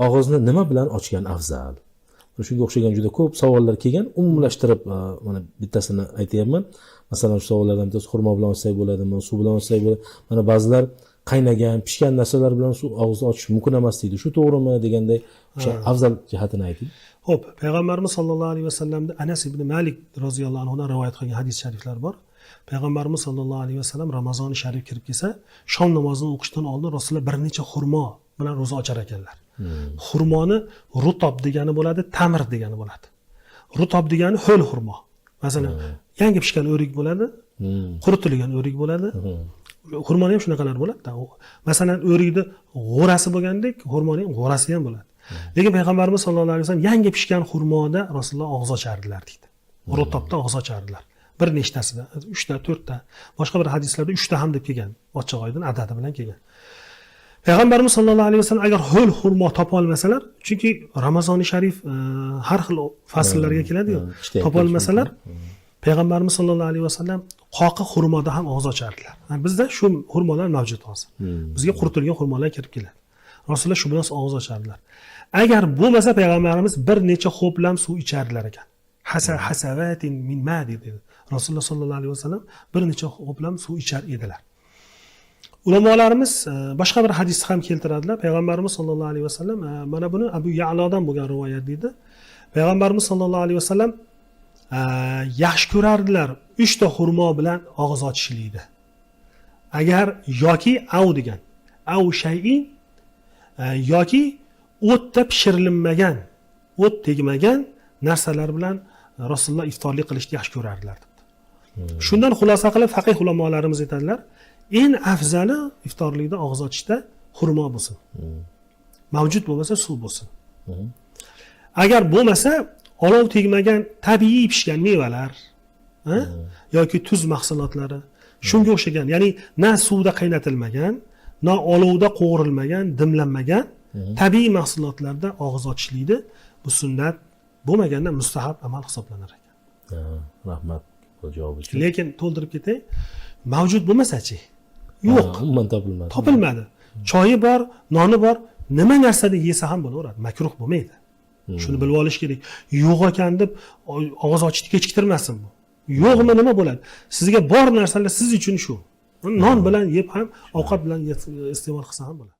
Og'izni nima bilan ochgan afzal? Shunga o'xshagan juda ko'p savollar kelgan. Umumlashtirib mana bittasini aytyapman. Masalan, shu savollardan bittasi: xurmo bilan ochsak bo'ladimi, suv bilan ochsak bo'ladi? Mana ba'zilar qaynagan, pishgan narsalar bilan suv og'izni ochish mumkin emas deydi, shu to'g'rimi deganday, o'sha afzal jihatini ayting. Ho'p, payg'ambarimiz sollallohu alayhi vasallamda Anas ibn Malik roziyallohu anhudan rivoyat qilgan hadis shariflar bor. Payg'ambarimiz sollallohu alayhi vasallam Ramazoni sharif kirib kelsa, shom namozini o'qishdan oldin Rasululloh bir necha xurmo bilan ro'za ochar ekanlar. Xurmoni rutob degani bo'ladi, tamir degani bo'ladi. Rutob degani ho'l xurmo, masalan, yangi pishgan o'rik bo'ladi, quritilgan o'rik bo'ladi. Xurmoni ham shunaqalar bo'ladida. Masalan, o'rikni g'o'rasi bo'lgandek, xurmoni ham g'o'rasi ham bo'ladi. Lekin payg'ambarimiz sollallohu alayhi vasallam yangi pishgan xurmoda Rasululloh og'iz ochardilar deydi. Rutobda og'iz ochardilar bir nechtasida, uchta, to'rtta. Boshqa bir hadislarda uchta ham deb kelgan, ochiq oydin adadi bilan kelgan. Payg'ambarimiz sollallohu alayhi vasallam agar ho'l xurmo topa olmasalar, chunki Ramazoni sharif har xil fasllarga keladiyu, qishda ham topa olmasalar, payg'ambarimiz sollallohu alayhi vasallam qoqi xurmoda ham og'iz ochardilar. Bizda shu xurmolar mavjud hozir. Bizga quritilgan xurmolar kirib keladi. Rasululloh shu bilan og'iz ochardilar. Agar bo'lmasa, payg'ambarimiz bir necha ho'plam suv ichardilar ekan. Hasa hasavatin min ma dedi. Rasululloh sollallohu alayhi vasallam bir necha ho'plam suv ichar edilar. Ulamolarimiz boshqa bir hadisni ham keltiradilar. Payg'ambarimiz sollallohu alayhi vasallam, mana buni Abu Ya'lodan bo'lgan rivoyat deydi. Payg'ambarimiz sollallohu alayhi vasallam yaxshi ko'rardilar uchta xurmo bilan og'iz ochishlikni. Agar yoki av degan, av shayin, yoki o'tda pishirilmagan, o't tegmagan narsalar bilan Rasululloh iftorlik qilishni yaxshi ko'rardilar debdi. Shundan xulosa qilib faqih ulamolarimiz aytadilar, eng afzali iftorlikda og'iz ochishda xurmo bo'lsin. Mavjud bo'lmasa, suv bo'lsin. Agar bo'lmasa, olov tegmagan tabiiy pishgan mevalar, ha? Yoki tuz mahsulotlari, shunga o'xshagan, ya'ni na suvda qaynatilmagan, na olovda qovurilmagan, dimlanmagan tabiiy mahsulotlarda og'iz ochishlikni bu sunnat bo'lmaganda mustahab amal hisoblanar ekan. Ha, rahmat bu javob uchun. Lekin to'ldirib ketay, mavjud bo'lmasachi? Yo'q. Ha, umuman topilmadi. Topilmadi. Choyi bor, noni bor, nima narsani yesa ham bo'laveradi, makruh bo'lmaydi. Shuni bilib olish kerak. Yo'q ekan deb og'iz ochishni kechiktirmasin bu. Yo'qmi, nima bo'ladi? Sizga bor narsalar siz uchun shu. Non bilan yeb ham, ovqat bilan iste'mol qilsa ham bo'ladi.